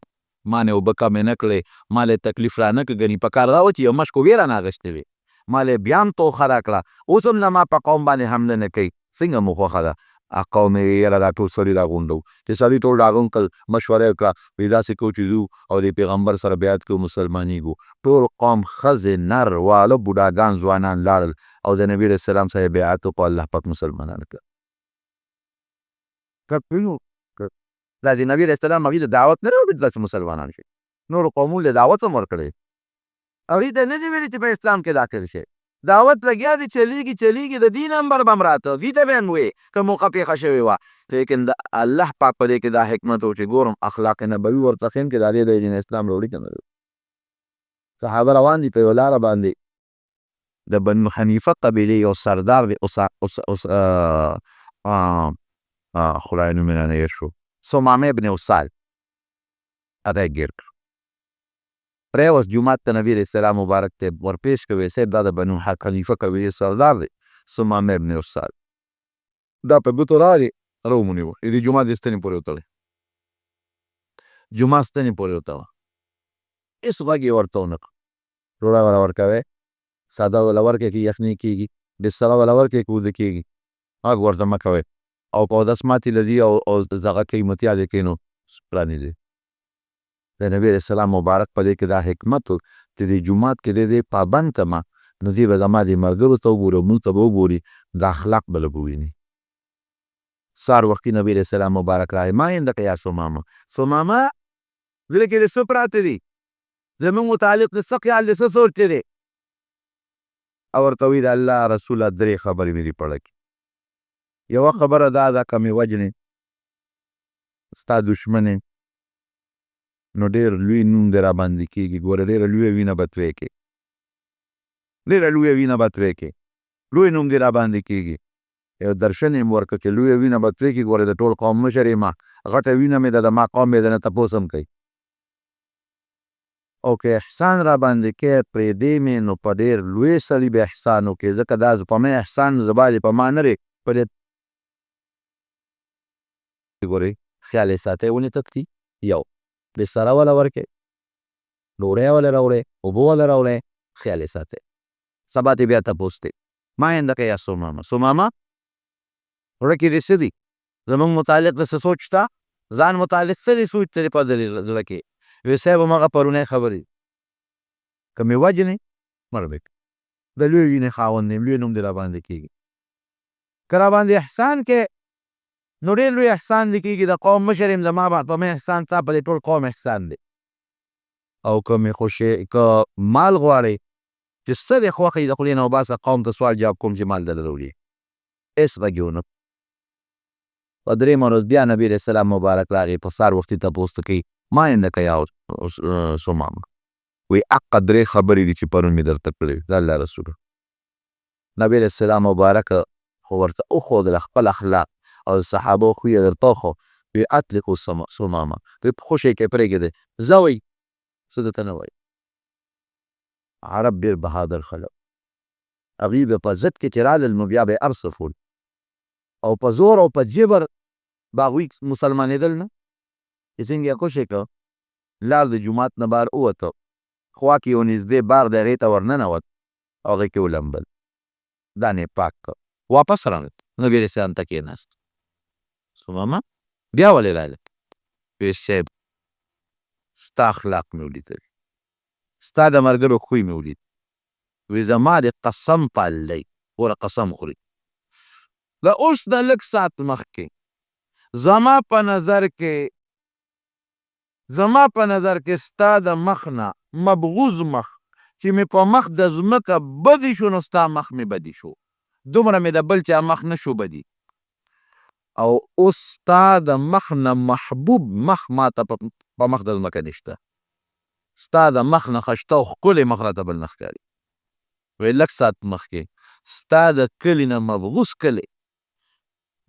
ما نه اوبه کمې نه کړې، ما له تکلیف را نه کړ، ګني په کار دا و چې یو مشک اوبه یې رانه اخیستې وې، ما له بیا هم توښه راکړه، اوس هم زما په قوم باندې حمله نه کوي، څنګه مو خوښه ده؟ قوم یې یاره دا ټول سړي راغونډوو. چې سړي ټول راغونډ کړل، مشوره یې وکړه، وایي داسې کوو چې ځو او د پیغمبر سره بیعت کوو، مسلمانېږو. ټول قوم ښځې، نر، واړه، بوډاګان، ځوانان لاړل او د نبي علیه السلام سره یې بیعت وکړو، الله پاک مسلمانان کړل. دا د نبي علیه السلام هغوی ته دعوت نه دی ورکړی چې تاسو مسلمانان شئ، نورو قومونو له دعوت هم ورکړی، هغوی ته نه دي ویلي چې په اسلام کې داخل شئ. دعوت لګیا دی، چلیږي چلیږي، د دې نمبر به هم راته، دوی ته به هم وې که موقع پېښه شوې وه. لیکن د الله پاک په دې کې دا حکمت و چې ګورم اخلاق نبوي ورته ښیم چې دا دې د دین اسلام راوړي که نه راوړي. صحابه روان دي په یوه لاره باندې، د بنو حنیفه قبیلې یو سردار دی، خدای نوم یې رانه هېر شو، ثمامه ابن اسال، هغه یې ګیر کړ. پرېوس جومات ته نبي علیه السلام مبارک ته ورپېش کړ، ویې صاحب دا د بنو حنیفه قبیلې سردار دی ثمامه ابن اسال، دا په ګوتو راغی، راومونیوه، د دې جومات د ستنې پورې وتړی، جومات ستنې پورې وتړه، هېڅ غږ یې ورته ونه کړ. ډوډۍ وله ورکوی، څادر وله ورکړئ که یخني کېږي، بستره وله ورکړئ که وده کېږي، غږ ورته مه کوئ. او په اودس ماتې لري او دغه کوي متیازې کوي نو پرانیزي. د نبي علیه السلام مبارک په دې کې دا حکمت و چې دې جومات کې دی، دی پابند کړم، نو دی به زما دې ملګرو ته وګوري او مونږ ته به وګوري، دا اخلاق به لږ وویني. سهار وختي نبي علیه السلام مبارک راغی، ما عندک یا ثمامه، ثمامه زړه کې دې څه پراته دي، زمونږ متعلق دې څه خیال دی، څه سوچ دی؟ او ورته وایي د الله رسوله درې خبرې مې دي په زړه کې. یوه خبره دا ده که مې وژنې ستا دښمن یم، نو ډېر لوی نوم دې راباندې کېږي، ګوره ډېره لویه وینه به توی کړې، ډېره لویه وینه به توی کړې، لوی نوم دې راباندې کېږي. یو درشن یې هم ورکړ چې لویه وینه به توی کړې، ګوره د ټول قوم مشر یم، غټه وینه مې ده، د ما قوم یې درنه تپوس هم کوي. او که احسان را باندې کې پرېدې مې، نو په ډېر لوی سړي به احسان وکړې، ځکه دا په مې احسان زبالې په ما نه دی. په دې ګورئ، خیال یې ساتئ، ونې ته تلي، یو بستره وله ورکې، ډوډۍ وله راوړی، اوبه وله راوړی، خیال یې ساتئ. سبا ته بیا تپوس دی، ما عندک یا ثمامه؟ ثمامه، زړه کې دې څه دي؟ زمونږ متعلق د څه سوچ شته؟ ځان متعلق څه دې سوچ دی په زړه کې؟ وی صاحب، هماغه پرونۍ خبرې، که مې وژنې مړ مې کړه، د لوی وینې خاوند یم، لوی نوم دې راباندې کېږي. که راباندې احسان کې، نو ډېر لوی احسان دې کېږي، د قوم مشر یم، زما په مې احسان ستا په دې ټول قوم احسان دی. او که مې خوشې، که مال غواړې، چې څه دې خوښ وي د خولې نه وباسه، قوم ته سوال جواب کوم چې مال درله راوړي. هېڅ غږ یې ونه. په درېیمه ورځ بیا نبي علیه السلام مبارک راغی، په سهار وختي تپوس ته کوي، ما عندک یا ثمامه؟ وی اقه درې خبرې دي چې پرون مې درته کړې وې. د الله رسول، نبي علیه السلام مبارک خو ورته وښودله خپل اخلاق او د صحابو خوی یې درته وښود. وی اطلقوا ثمامه، وی خوشې کې، پرېږدئ، ځه، وایي څه درته نه وایي. عرب ډېر بهادر خلک، هغوی به په ضد کې چې رالل، نو بیا به یې هر څه ښول او په زور او په جبر به هغوی مسلمانېدل نه. چې څنګه یې خوشې کړ، لار د جومات نه بهر ووته، خوا کې یو نږدې باغ دی، هغې ته ورننوت او هغې کې ولمبل، ځان یې پاک کړ، واپس راغی، نبي علیه السلام ته کېناست. ثمامه، بیا ولې راغلی؟ وی صاحب، ستا اخلاق مې ولیدل، ستا د ملګرو خوی مې ولید. وی زما د قسم په الله، ګوره قسم خوري، د اوس نه لږ ساعت مخکې زما په نظر کې ستا د مخ نه مبغوز مخ چې مې په مخ د ځمکه بدی شو، نو ستا مخ مې بدی شو، دومره مې د بل چا مخ نه شو بدی. او اوس ستا د مخ نه محبوب مخ ماته په مخ د ځمکه نشته، ستا د مخ نه ښایسته او ښکلی مخ راته بل نه ښکاري. وی لږ ساعت مخکې ستا د کلي نه مبغوز کلی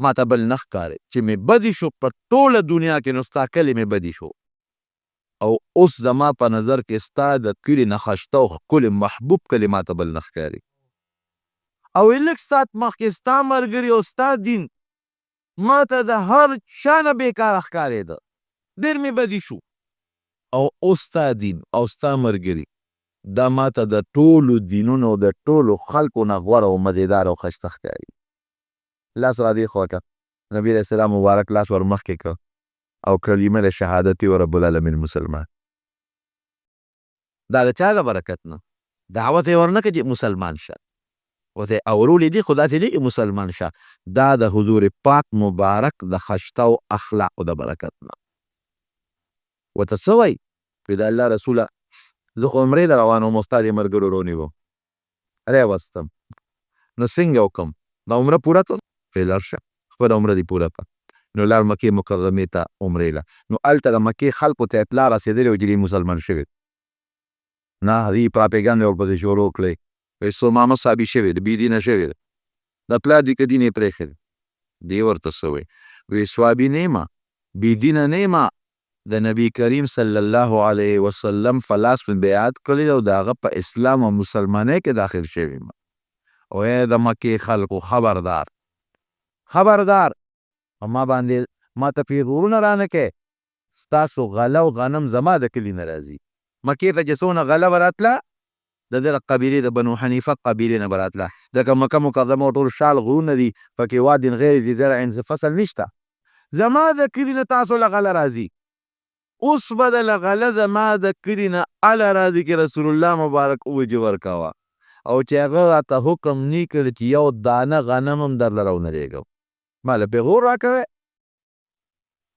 ماته بل نه ښکاري، چې مې بدی شو په ټوله دنیا کې، نو ستا کلی مې بدی شو. او اوس زما په نظر کې ستا د کلي نه ښایسته او ښکلی محبوب کلی ماته بل نه ښکاري. او لږ ساعت مخکې ستا ملګري او ستا دین ماته د هر چا نه بیکاره ښکارېده، ډېر مې بدی شو. او اوس ستا دین او ستا ملګري دا ماته د ټولو دینونو، د ټولو خلکو نه غوره او مزیدار او ښایسته ښکاري. لاس را دې خوا که. نبي علیه السلام مبارک لاس ور مخکې کړ او کلمه د شهادت یې، رب العالمین مسلمان. دا د چا د برکت نه؟ دعوت یې ورنه کړ چې مسلمان شه، ورته اورولې دي، خو داسې نه چې مسلمان شه. دا د حضور پاک مبارک د ښایسته او اخلاقو د برکت نه. ورته څه وایي؟ وی د الله رسوله، زه خو عمرې له روان وم او ستا دې ملګرو رونیوم، راوستم، نو څنګه وکړم؟ دا عمره پوره کړم؟ وی لاړ شه، خپله عمره دې پوره کړه. نو لاړ مکې مکرمې ته عمرې له. نو هلته د مکې خلکو ته اطلاع رسېدلې وه چې دی مسلمان شوی. نه هغوی پراپیګنډه ورپسې شروع کړې، وایي ثمامه صابي شوی دی، بې دینه شوی دی، د پلار نیکه دین یې پرېښی دی. دی ورته څه وایي؟ وی صابي نه یمه، بې دینه نه یمه، د نبی کریم صلی الله علیه وسلم په لاس مې بیعت کړی او د هغه په اسلام او مسلمانۍ کې داخل شوی یم. او ای د مکې خلکو، خبردار، خبردار، په ما باندې ما ته پیغورونه رانه کې. ستاسو غله او غنم زما د کلي نه راځي. مکې ته چې څونه غله به راتله، د دغه قبیلې، د بنو حنیفه قبیلې نه به راتله، ځکه مکه مکرمه ټول شال غرونه دي، پکې واد غیر ذي زرع څه فصل نشته. زما د کلي نه تاسو له غله راځي. اوس به د غله زما د کلي نه اله راځي چې رسول الله مبارک ووایي چې ورکوه، او چې هغه راته حکم نه کړي چې یو دانه غنم هم درله راونه لېږم، ما له پیغور راکوې.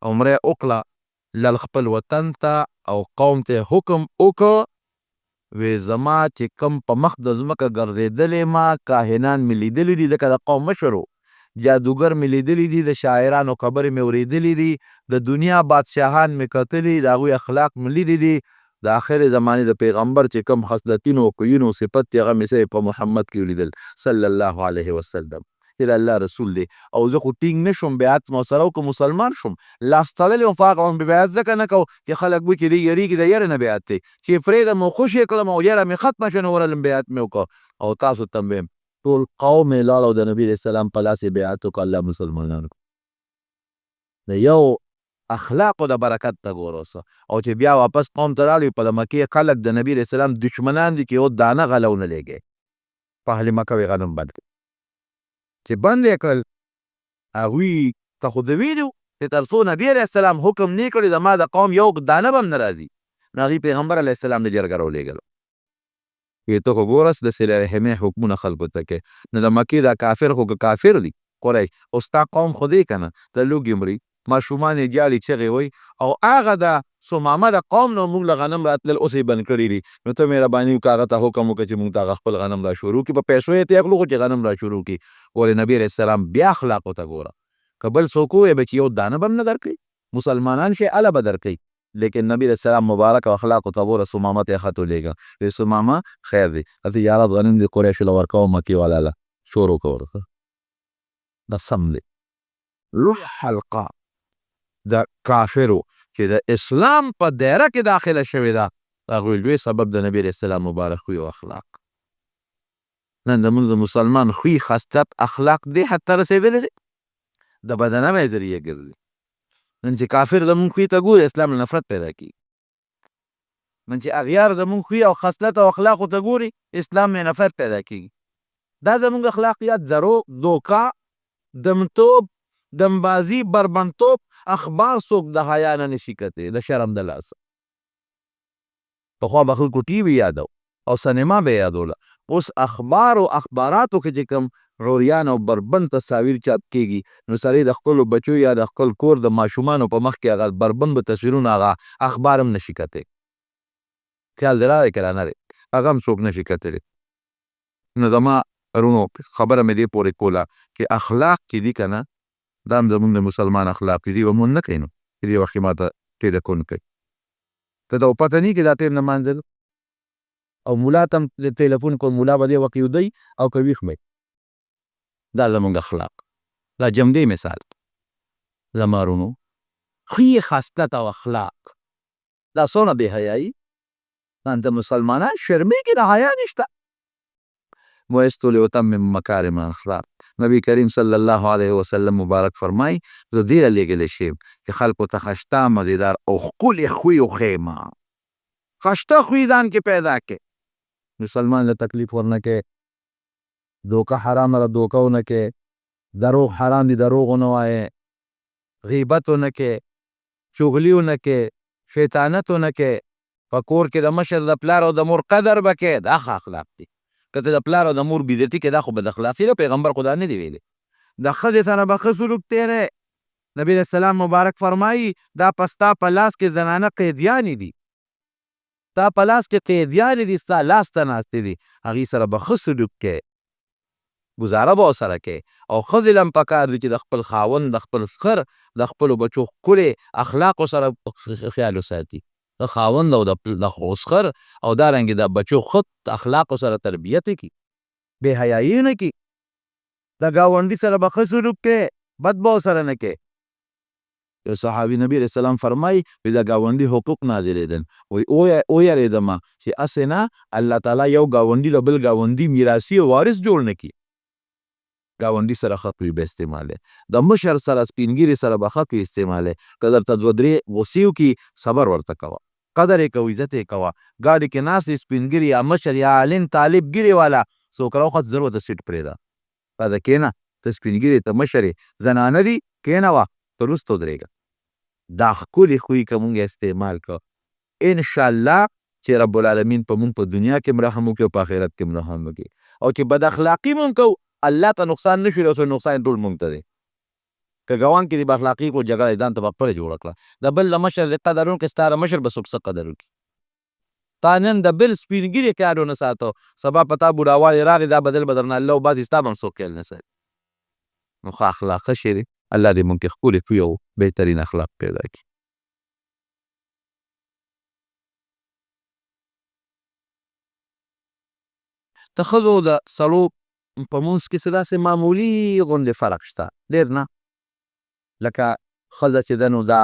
عمره یې وکړه، لاړ خپل وطن ته او قوم ته حکم وکړ. وی زما چې کم په مخ د ځمکه ګرځېدلې، ما کاهنان مې لیدلي دي، ځکه د قوم مشر و، جادوګر مې لیدلي دي، د شاعرانو خبرې مې اورېدلي دي، د دنیا بادشاهان مې کتلي، د هغوی اخلاق مې لیدلي دي، د آخرې زمانې د پیغمبر چې کوم خصلتونو، خویونو، صفت دی، هغه مې څه په محمد کې ولیدل صلی الله علیه وسلم. چې د الله رسول دی او زه خو ټینګ نه شوم، بیعت مې ورسره وکړ، مسلمان شوم، لاس تړلی وم، خو هغه وخت مې بیعت ځکه نه کوو چې خلک وایي چې دی یریږي، د یرې نه بیعت دی، چې یې پرېږدم او خوشې یې کړم او یره مې ختمه شوه، نو ورغلم بیعت مې وکړ. او تاسو ته هم وایم، ټول قوم یې لاړ او د نبي علیه السلام په لاس یې بیعت وکړ، الله مسلمانان کړو. د یو اخلاقو د برکت ته ګوره اوس. او چې بیا واپس قوم ته راغلی، په د مکې خلک د نبي علیه السلام دښمنان دي چې یو دانه غله ونه لېږي. په اهل مکه یې غنم بند کړل، چې بند یې کړل، هغوی ته خو ده ویلي وو چې تر څو نبي علیه السلام حکم نه کړي زما د قوم یو دانه به هم نه راځي. نو هغوی پیغمبر علیه السلام د جرګه راولېږلو، وی ته خو ګوره د صله رحمۍ حکمونه خلکو ته کوې، نو د مکې دا کافر خو که کافر دي قریش، خو ستا قوم خو دی که نه، د لوږې مري، ماشومان یې ژاړي چغې وهي، او هغه د ثمامه د قوم نه موږ له غنم راتلل اوس یې بند کړي دي، نو ته مهرباني وکړه هغه ته حکم وکړه چې موږ ته هغه خپل غنم را شروع کړي، په پیسو یې ترې اخلو خو چې غنم را شروع کړي. ګورې نبي علیه السلام بیا اخلاقو ته ګوره، که بل څوک ووایي به چې یو دانه به هم نه درکوي، مسلمانان شئ هله به درکوي، لیکن نبی علیه السلام مبارک او اخلاقو ته ګوره، ثمامه ته یې خط ولېږه، وی ثمامه خیر دی، تجارت غنم دي قریشو له ورکوه، مکې والا له شروع کړه ورته، دا سم دی. لویه حلقه د کافرو چې د اسلام په دایره کې داخله شوې ده، د هغوی لوی سبب د نبی علیه السلام مبارک خوی او اخلاق. نن زموږ د مسلمان خوی، خصلت، اخلاق دې حد ته رسېدلی دی، د بدنامۍ ذریعه ګرځي. نن چې کافر زموږ خوی ته ګوري، اسلام له نفرت پیدا کیږي. نن چې اغیار زموږ خوی او خصلت او اخلاقو ته ګوري، اسلام نه نفرت پیدا کیږي. دا زموږ اخلاقیات درو، دوکه، دمتوب، دمبازي، بربنډتوب، اخبار څوک د حیا نه نشي کتی، د شرم د لاسه. پخوا به خلکو ټي وي یادو او سینما به یادوله، اوس اخبار او اخباراتو کې چې کوم عریان او بربنډ تصاویر چاپ کیږي، نو سړی د خپلو بچو یا د خپل کور د ماشومانو په مخ کې هغه بربنډو تصویرونو هغه اخبار هم نشي کتی. خیال دې راغی که رانه دی؟ هغه هم څوک نشي کتلی. نو زما وروڼو، خبره مې دې پورې کوله چې اخلاق چې دي که نه، دا هم زمونږ د مسلمان اخلاق دي، به مونږ نه کوي، نو چې دې وخت کې ماته ټیلیفون کوي، ته ته پته نه کې دا ټیم لمانځه او مولا ته هم ټیلیفون کوم، مولا به دې وخت ویده او که ویښ به. دا زمونږ اخلاق، دا جمدې مثال زما وروڼو، ښې خصلت او اخلاق. دا څونه بې حیایي! نن د مسلمانان شرمېږي، د حیا نشته. بعثت لأتمم مکارم الاخلاق، نبی کریم صلی الله علیه وسلم مبارک فرمایي، زه دې له لېږلی شوم چې خلکو ته خشته، مزیدار او ښکلې خوی وښیم. خشته خوی ځان کې پیدا کړئ، مسلمان له تکلیف ورنه کړئ، دوکه حرامه ده دوکه ونه کړئ، دروغ حرام دي دروغ ونه وایې، غیبت ونه کړئ، چغلي ونه کړئ، شیطانت ونه کړئ، په کور کې د مشر د پلار او د مور قدر به کوې، دا ښه اخلاق دي. که ته د پلار او د مور بې عزتي کوې، دا خو بد اخلاقي ده، پیغمبر خو دا نه دي ویلي. د ښځې سره به ښه سلوک تېری. نبي علیه السلام مبارک فرمایي، دا په ستا په لاس کې زنانه قیدیانې دي، ستا په لاس کې قیدیانې دي، ستا لاس ته ناستې دي، هغوی سره به ښه سلوک کوې، ګزاره به ورسره کوې. او ښځې له هم پکار دي چې د خپل خاوند، د خپل سخر، د خپلو بچو ښکلې اخلاقو سره خیال وساتي، د خاوند او د سخر او دارنګې د بچو ښه اخلاقو سره تربیت وکړي، بې حیایي نه کړي. د ګاونډي سره به ښه سلوک کوې، بد به ورسره نه کوې. یو صحابي، نبی علیه السلام فرمایي، وی د ګاونډي حقوق نازلېدل، وی ویرېدم چې هسې نه الله تعالی یو ګاونډي د بل ګاونډي میراثي او وارث جوړ نه کړي. ګاونډي سره ښه خوی به استعمالوې، د مشر سره، سپین ږیري سره به ښه خوی استعمالوې. که درته دوه درې غوسې وکړي، صبر ورته کوه، قدر یې کوه، عزت یې کوه. ګاډي کې ناست یې، سپین ږیری یا مشر یا عالم طالب ږیرې والا څوک راوخوت، زر ورته سیټ پرېږده، راځه کښېنه، ته سپین ږیری، ته مشر یې، زنانه دي، کښېنوه، ته وروسته ودرېږه. دا ښکلي خوی که مونږ استعمال کړو، انشاءالله چې رب العالمین په مونږ په دنیا کې هم رحم وکړي او په آخرت کې هم رحم وکړي. او چې بد اخلاقي مونږ کوو، الله ته نقصان نشي رسولی، نقصان ټول مونږ ته دی. که ګاونډ کې دې بد اخلاقي کړو، جګړه یې ځان ته په خپله جوړه کړه. د بل د مشر دې قدر ونه کړي، ستا د مشر به څوک څه قدر وکړي؟ تا نن د بل سپین ږیري خیال ونه ساته، سبا په تا بوډاوالی راغی، دا بدل به درنه الله وباسي، ستا به هم څوک خیال نه ساتي. نو ښه اخلاق ښه شی دی، الله دې مونږ کې ښکلي خوی او بهترین اخلاق پیدا کړي. د ښځو د سړو په مونځ کې څه داسې معمولي غوندې فرق شته، ډېر نه. لکه ښځه چې ده نو دا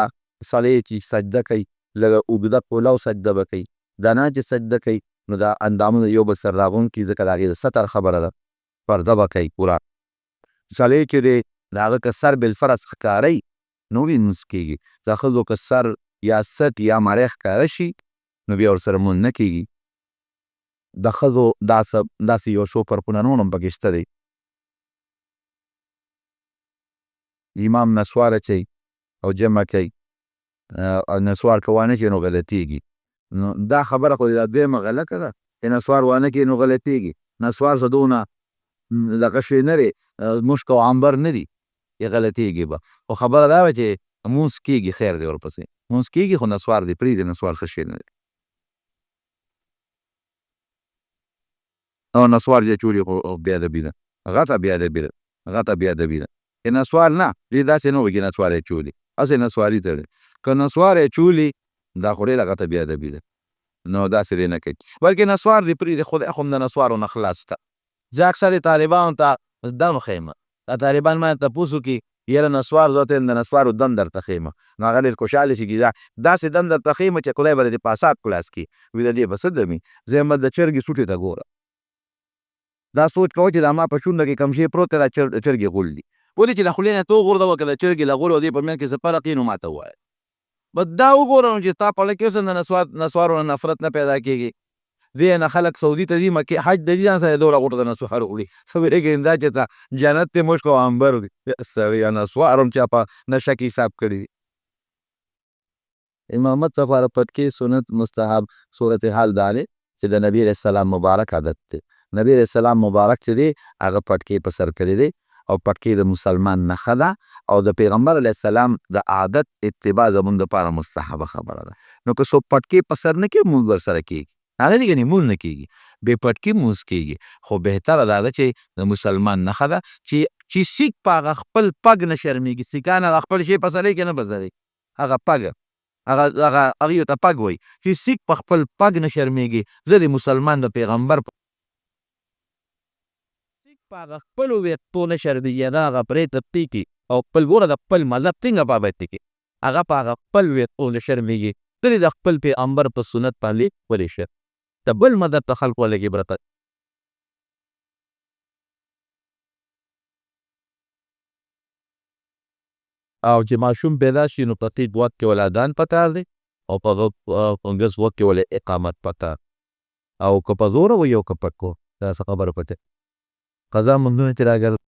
سړی چې سجده کوي، لږه اوږده کولاو سجده به کوي. زنانه چې سجده کوي نو دا اندامونه یو بل سره راغونډ کړي، ځکه د هغې د ستر خبره ده، پرده به کوي پوره. سړی چې دی د هغه که سر بالفرض ښکاروي نو ولې لمونځ کېږي؟ د ښځو که سر یا څټ یا مری ښکاره شي نو بیا ورسره لمونځ نه کېږي. د ښځو داسې یو څو فرقونه نور هم پکې شته دی. امام نسوار اچوي او جمع کوي، نسوار که وانه چوي نو غلطېږي. نو دا خبره خو دا دویمه غلطه ده چې نسوار وانه کړي نو غلطېږي. نسوار څه دونه دغه شی نه دی، مشک او عنبر نه دي چې غلطېږي به. خو خبره دا ده چې لمونځ کېږي، خیر دی ورپسې لمونځ کېږي، خو نسوار دې پرېږدي، نسوار ښه شی نه دی. او نسوار چې اچولي خو بې ادبي ده، غټه بې ادبي ده، غټه بې ادبي ده. چې نسوار نه دې داسې نه وایي چې نسوار یې اچولي، هسې نسواري تړي. که نسوار یې اچولي دا خو ډېره غټه بې ادبي ده، نو داسې دې نه کوي، بلکې نسوار دې پرېږدي. خدای خو هم د نسوارو نه خلاص کړه. زه اکثر طالبانو ته دم ښیم، دا طالبان ما نه تپوس وکړي یاره نسوار زه ورته وایم د نسوارو دم درته ښیم، نو هغه ډېر خوشحاله شي چې دا داسې دم درته ښیم چې خدای به دې په اعصاب خلاص کړي. وي د دې به څه دم وي؟ زه وایم د چرګې سوټې ته ګوره، دا سوچ کوه چې دا ما په شونډه کې کوم شی پروت دی، دا چرګې غول دي، ولې چې د خولې نه ته وغورځوه، که د چرګې له غولو او دې په منځ کې څه فرق وي نو ما ته ووایه. بس دا وګوره نو چې ستا په زړه کې اوس هم د نسوارو نه نفرت نه پیدا کېږي. دې نه خلک سعودي ته ځي، مکې حج ته ځي، ځان سره دومره غوټه د نسوارو وړي. څه وېرېږې دا چې ته جنت دی، مشک او عنبر دي. سړیه نسوار هم چا په نشه کې حساب کړي دي. امامت لپاره پټکې سنت مستحب. صورتحال دا دی چې د نبی علیه السلام مبارک عادت دی. نبی علیه السلام مبارک چې دی هغه پټکې په سر کړی دی، او پټکې د مسلمان نښه ده، او د پیغمبر علیه السلام د عادت اتباع زمونږ دپاره مستحبه خبره ده. نو که څوک پټکې په سر نه کړي مونځ ورسره کېږي، هغه دی کنې مونځ نه کېږي، بې پټکې مونځ کېږي. خو بهتره دا ده چې د مسلمان نښه ده چې سیک په هغه خپل پګ نه شرمېږي. سیکان هغه خپل شی په سر کې نه په سر، هغه پګ هغه هغه هغې ته پګ وایي، چې سیک په خپل پګ نه شرمېږي، زه د مسلمان د پیغمبر سیک په هغه خپلو ویښتو نه شرمېږي، هغه هغه پرې تپې کړي او خپل ګوره د خپل مذهب څنګه پابندي کوي، هغه په هغه خپل ویښتو نه شرمېږي، زه د خپل پیغمبر په سنت باندې ولې شرم د بل مذهب د خلکو لږ عبرت. او چې ماشوم پیدا شي نو په ښي غوږ کې ول اذان پکار دی، او په ګس غوږ کې ول اقامت پکار، او که په زوره وایي او که په کو، دا څه خبره پکې قضا مونځونه چې راګرځي.